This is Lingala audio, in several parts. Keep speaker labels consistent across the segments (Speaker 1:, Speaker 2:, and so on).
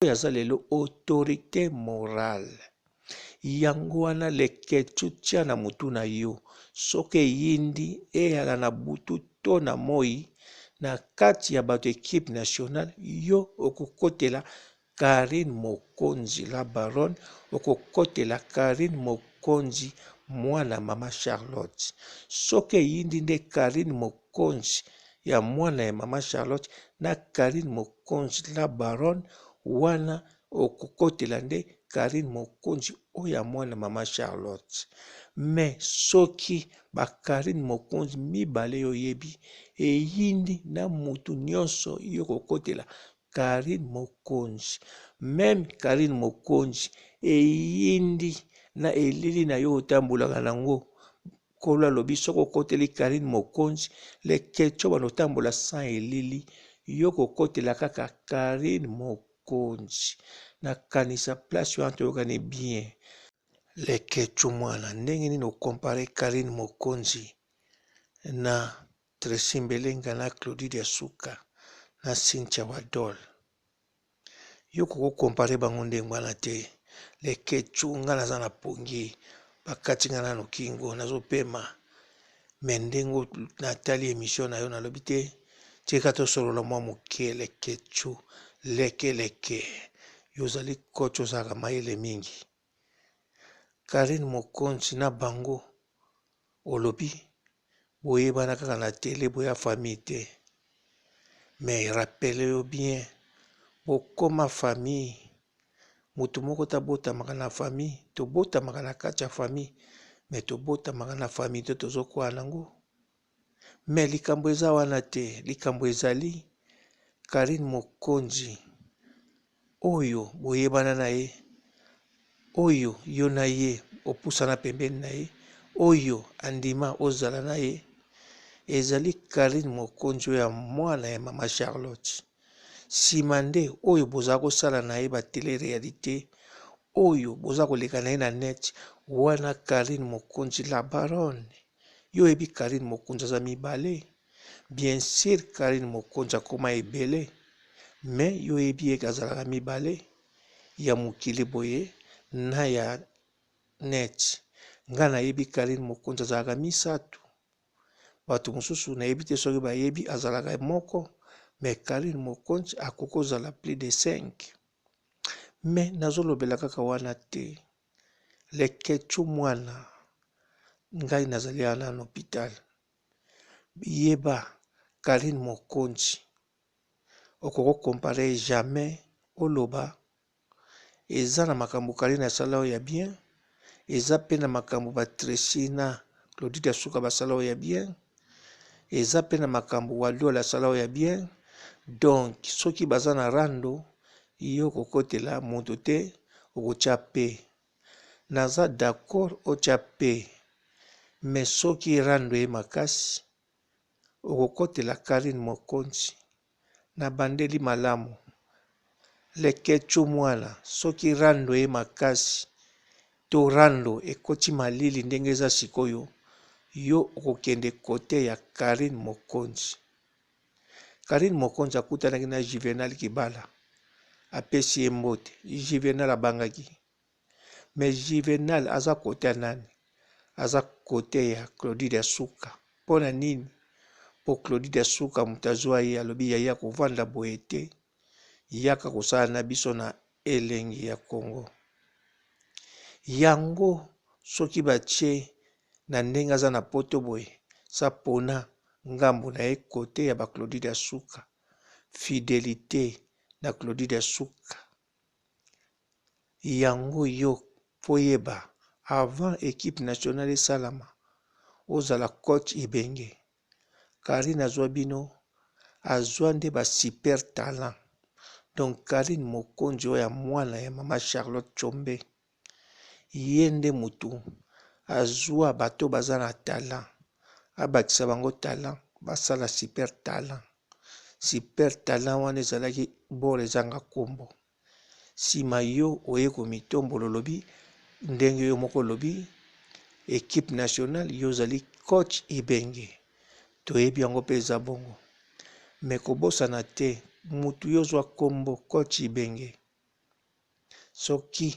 Speaker 1: Oyo aza lelo autorite morale. Yango wana leketchou tia na mutu na yo soki eyindi eyala na butu to na moyi na kati ya bato equipe nationale yo okokotela Carine Mokonzi la baronne okokotela Carine Mokonzi mwana mama Charlotte soki eyindi nde Carine Mokonzi ya mwana ya mama Charlotte na Carine Mokonzi la baronne wana okokotela nde Carine Mokonzi oyo ya mwana mama Charlotte mais soki ba Carine Mokonzi mibale yo oyebi eyindi na mutu nyonso yo okokotela Carine Mokonzi meme Carine Mokonzi eyindi na elili na yo otambolaka nango Nkolo alobi soki okoteli Carine Mokonzi leketshou obanda otambola sans elili yo kokotela kaka Carine Mokonzi nakanisa place wana toyokani bien. Leketshou mwana ndenge nini o compare Carine Mokonzi na Trecy Mbelenga na Claudie Diasuka na Cynthia Wadol? Yo okoki ko comparer bango ndenge wana te leketshou nga naza na pongi bakati nga nanu kingo nazo pema mais ndenge natali emission nayo nalobi te tika tosolola mwa moke leketshou leke leke yo ozali coach ozalaka mayele mingi Carine mokonzi na bango olobi boyebana kaka na tele boya famille te mais rappele yo bien bokoma famille mutu moko te abotamaka na famille tobotamaka na kati ya famille mais tobotamaka na famille te tozokola nango mais likambo eza wana te likambo ezali Carine mokonzi oyo boyebana na ye oyo yo na ye opusana pembeni na ye oyo andima ozala na ye ezali Carine mokonzi oyo ya mwana ya mama Charlotte sima nde oyo boza kosala na ye ba tele realite oyo boza koleka na ye na net wana Carine mokonzi la baronne yo oyebi Carine mokonzi aza mibale bien sur Carine mokonzi akoma ebele mais yo oyebi ye azalaka mibale ya mokili boye na ya net nga nayebi Carine mokonzi azalaka misato bato mosusu nayebi te soki bayebi azalaka moko mais Carine mokonzi akoki kozala plus de 5 mais nazolobela kaka wana te leketchou mwana ngai nazali awa na hopital yeba Carine mokonzi okoki compare jamais oloba eza na makambo Carine asala oyo ya bien eza pe na makambo ba Trecy na Claudie Diasuka basala oyo ya bien eza pe na makambo Waliola asala oyo ya bien donc soki baza na rando yo okokotela moto te okotya pe naza d'accord otya pe mais soki rando ye makasi okokotela Carine Mokonzi na bandeli malamu leketchou mwana soki rando ye makasi to rando ekoti malili ndenge eza sikoyo yo okokende kote ya Carine Mokonzi Carine Mokonzi akutanaki na Juvenal Kibala apesi ye mbote Juvenal abangaki mais Juvenal aza kote ya nani aza kote ya Claudie Diasuka mpo na nini mpo Claudie Diasuka moto azwa ye alobi yaya kovanda boye te yaka kosala na biso na elengi ya Congo yango soki batie na ndenge aza na poto boye sa pona ngambo na ye kote ya ba Claudie Diasuka fidelite na Claudie Diasuka Yango yo faut oyeba avant equipe nationale esalama ozala coach ibenge carine azua bino azua nde ba super talent donc carine mokonzi oyo ya mwana ya mama charlotte tshombe ye nde mutu azua bato baza na talent abakisa bango talent basala super talent super talent wana ezalaki bord ezanga kombo Sima yo oye komitombola olobi ndenge yo moko olobi equipe nationale yo ozali coach Ibenge toyebi yango pe eza bongo mais kobosana te mutu yo ozwa kombo coach Ibenge. Soki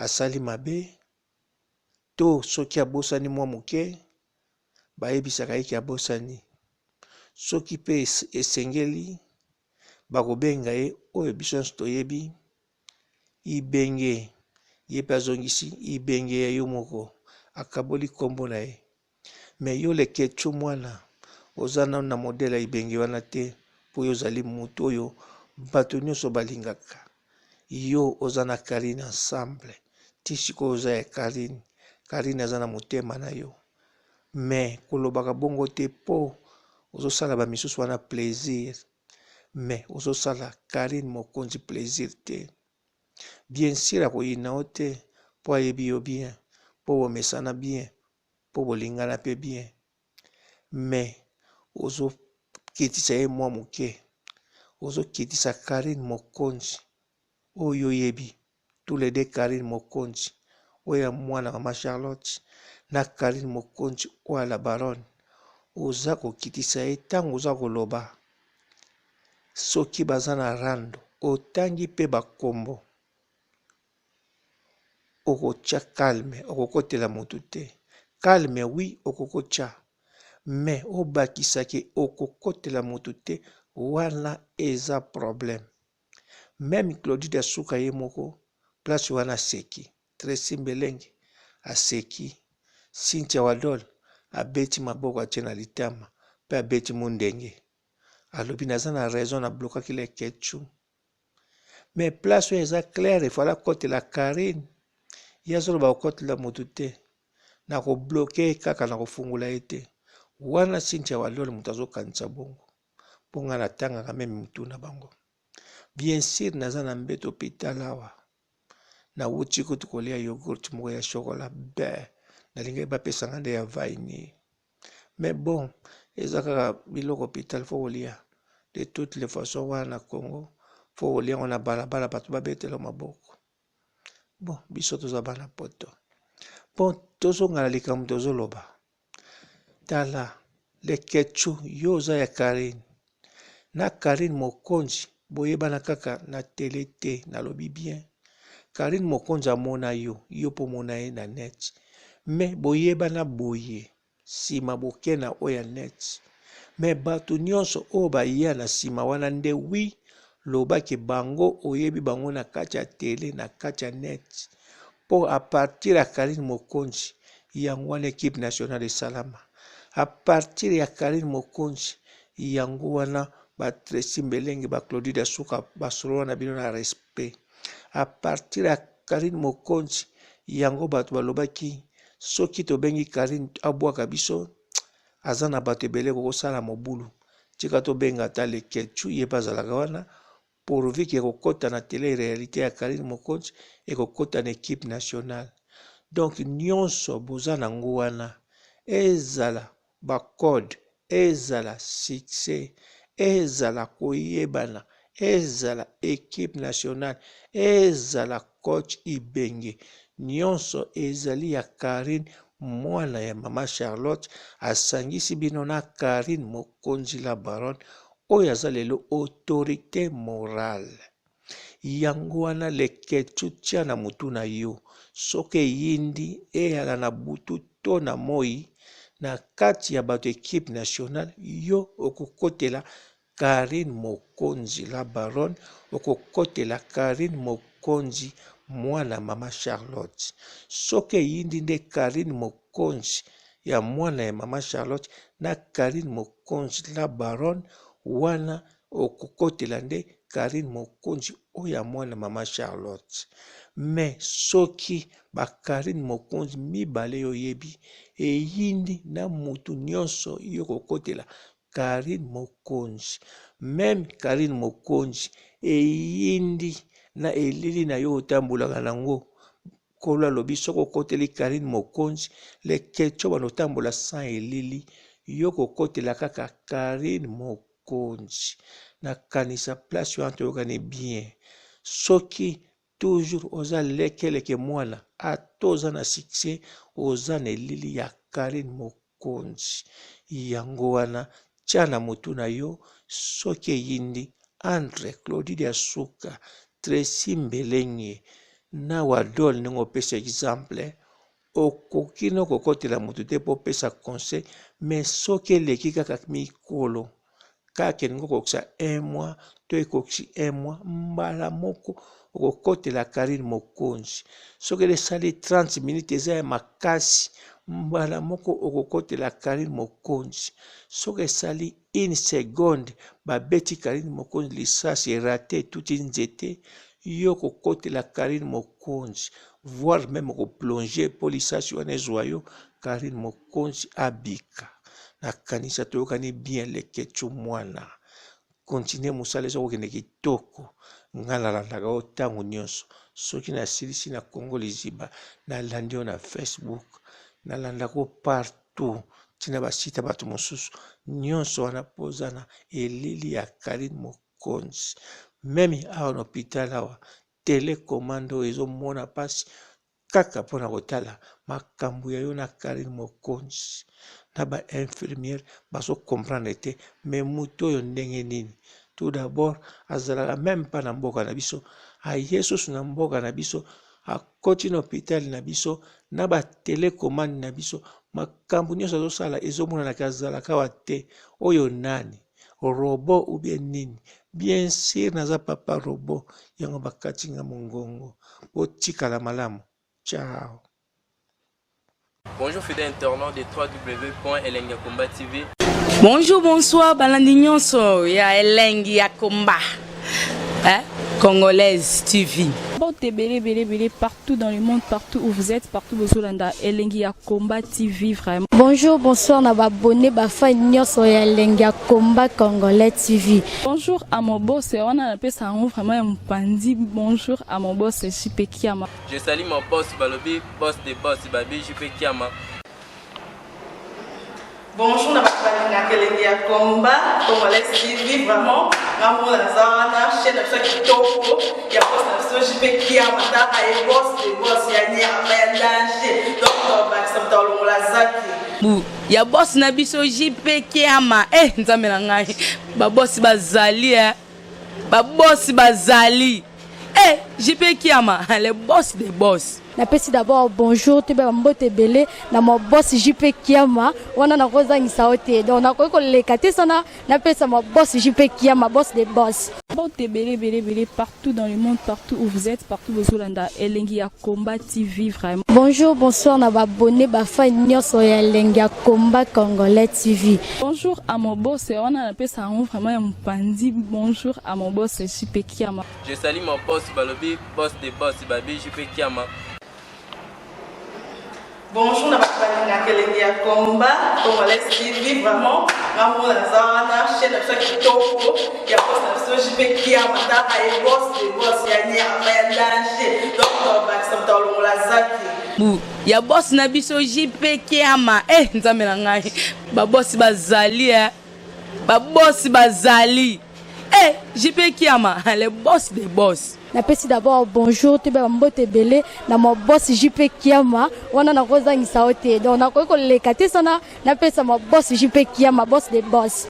Speaker 1: asali mabe to soki abosani mwa moke, bayebisaka ye ke abosani. Soki pe esengeli, bakobenga ye oyo biso nyonso toyebi Ibenge. Ye pe azongisi Ibenge ya yo moko, akaboli kombo na ye. Mais yo leketchou mwana oza nanu na modèle ya ibenge wana te po yo ozali mutu oyo batu nionso balingaka yo oza na Carine ensemble ti sikoyo oza ya Carine Carine aza na motema na yo mais kolobaka bongo te po ozosala ba misusu wana plaisir mais ozosala Carine mokonzi plaisir te bien sur akoyina yo te po ayebi yo bien po bomesana bien po bolingana pe bien mais ozo kitisa ye mwa muke ozo kitisa Carine mokonzi oyo oyebi tous les deux Carine mokonzi oyo ya mwana mama Charlotte na Carine mokonzi oyo ya la baronne oza kokitisa ye ntango oza koloba soki baza na rando otangi pe bakombo okotia calme okokotela mutu te calme oui okokotia mais obakisa ke okokotela mutu te wana eza problème meme Claudie Dasuka ye moko place wana aseki Tracy Mbelenge aseki Cynthia Wadol abeti maboko atie na litama pe abeti mundenge alobi naza na raison na blokaki leketchou Mais place oyo eza claire il fallait akotela Carine ye azoloba kokotela mutu te na ko bloque ye kaka na kofungola ye te wana Cynthia Walol mutu azokanisa bongo mpo nga natangaka meme mutu na bango bien sur naza na mbeto hopital awa nawuti kutu kolia yogourt moko ya chocolat be nalingaki bapesa nga nde ya vanille Mais bon eza kaka biloko hopital faut kolia de toutes les façons wana na Congo faut kolia ngo na balabala bato babetela maboko bon biso toza bana poto bon tozonga na likambo tozoloba tala leketchou yo oza ya Carine na Carine Mokonzi boyebana kaka na tele te nalobi bien Carine Mokonzi amona yo yo po omona ye na net mais boyebana boye sima boke na oyo ya net mais batu nionso oyo baya na sima wana nde oui loba ke bango oyebi bango na kati ya tele na kati ya net po a partir ya Carine Mokonzi yango wana equipe nationale esalama a partir ya Carine Mokonzi yango wana ba Tracy Mbelenge ba Claudie Dasuka basolola na bino na respect a partir ya Carine Mokonzi yango bato balobaki soki tobengi Carine abwaka biso aza na bato ebele kokosala mobulu tika tobenga ata Leketchou ye pe azalaka wana pourvu que ekokota na tele realite ya Carine Mokonzi ekokota na equipe nationale donc nionso boza na ngo wana ezala ba code ezala succès ezala koyebana ezala equipe nationale ezala coach Ibenge nionso ezali ya Carine mwana ya mama Charlotte asangisi bino na Carine Mokonzi la baronne oyo aza lelo autorite morale yango wana leketchou tia na mutu na yo soki eyindi eyala na butu to na moyi na kati ya bato equipe nationale yo okokotela Carine Mokonzi la baronne okokotela Carine Mokonzi mwana mama Charlotte soki eyindi nde Carine Mokonzi ya mwana ya mama Charlotte na Carine Mokonzi la baronne wana okokotela nde Carine Mokonzi oyo ya mwana mama Charlotte mais soki ba Carine Mokonzi mibale yo oyebi eyindi na mutu nionso yo okokotela Carine Mokonzi meme Carine Mokonzi eyindi na elili na yo otambolaka na ngo Nkolo alobi soki okoteli Carine Mokonzi leketshou banda otambola sans elili yo kokotela kaka Carine Mokonzi na kanisa place wana toyokani bien soki toujours oza leke leke mwana ata oza na succès oza na elili ya Carine Mokonzi yango wana tia na mutu na yo soki eyindi entre Claudie Diasuka Tracy Mbelenge. Na wadol ndenge opesa exemple okoki no kokotela moto te mpo opesa conseil mais soki eleki kaka mikolo kaka elingi okokisa un mois to ekokisi un mois mbala moko okokotela Carine Mokonzi soki esali 30 minutes eza ya makasi mbala moko okokotela Carine Mokonzi soki esali une seconde babeti Carine Mokonzi lisasi erate etuti nzete yo okokotela Carine Mokonzi voire meme okoplonge mpo lisasi wana ezwa yo Carine Mokonzi abika. Nakanisa toyokani bien leketchou mwana continue mosala eza kokende kitoko nga nalandaka yo ntango nyonso soki nasilisi na Congo liziba nalandi yo na Facebook nalandaka yo partout ntina basite ya bato mosusu nyonso wana mpo oza na elili ya Carine Mokonzi meme awa na hopital awa telecommande oyo ezomona mpasi kaka pona kotala makambu ya yo na Carine mokonzi na ba infirmière bazo comprendre te mais mutu oyo ndenge nini tout d'abord azalaka meme pas na mboka na biso aye susu na mboka na biso akoti na hopital na biso na ba telecommande na biso makambu nionso azosala ezomonana ke azalaka awa te oyo nani robot ou bien nini bien sur naza papa robot yango bakati nga mongongo botikala malamu ciao.
Speaker 2: Bonjour fidèle internaute de www.elengiyakomba TV.
Speaker 3: Bonjour, bonsoir, balandi nyonso ya elengi ya komba. Hein? Congolaise TV.
Speaker 4: Mbote ebele ebele ebele partout dans le monde partout où vous êtes partout bozolanda elengi ya combat TV vraiment.
Speaker 5: Bonjour bonsoir na ba abonné ba fan nyonso ya elengi ya combat congolais TV.
Speaker 4: Bonjour à mon boss wana napesa yango vraiment ya mopanzi bonjour à mon boss JP Kiama.
Speaker 2: Je salue mon boss balobi boss de boss babi JP Kiama.
Speaker 6: Bonjour na bato balingaka elengi ya combat congolais TV vraiment nga moko naza wana chaîne na biso ya kitoko ya boss na biso JP Kiama tala ye boss de boss ya nyama ya danger donc tobakisa moto alongola zaki
Speaker 3: Bu ya boss na biso JP Kiama eh nzambe na ngai ba boss bazali eh ba boss bazali eh JP Kiama le boss des boss.
Speaker 5: Napesi d'abord bonjour toyeba ba mbote ebele na ma boss JP Kiama wana nakozangisa yo te donc nakoki koleka te sana napesa ma boss JP Kiama boss de boss.
Speaker 4: Mbote ebele ebele ebele partout dans le monde partout où vous êtes partout bozolanda elengi ya combat TV vraiment.
Speaker 5: Bonjour bonsoir na ba abonne ba fan nionso ya elengi ya combat congolais TV.
Speaker 4: Bonjour à mon boss wana napesa yango vraiment ya mopanzi bonjour à mon boss JP Kiama.
Speaker 2: Je salue mon boss balobi boss de boss babi JP Kiama.
Speaker 6: Bonjour na bato balingaka elengi ya combat congolais TV vraiment nga moko naza wana chaîne na biso ya kitoko ya boss na biso JP Kiama tala ye boss de boss ya nyama ya danger donc tobakisa moto alongola zaki
Speaker 3: Bu ya boss na biso JP Kiama eh nzambe na ngai ba boss bazali eh ba boss bazali eh JP Kiama le boss des boss.
Speaker 5: Napesi d'abord bonjour toyeba ba mbote ebele na ma boss JP Kiama wana nakozangisa yo te donc nakoki koleka te sana napesa ma boss JP Kiama boss de boss.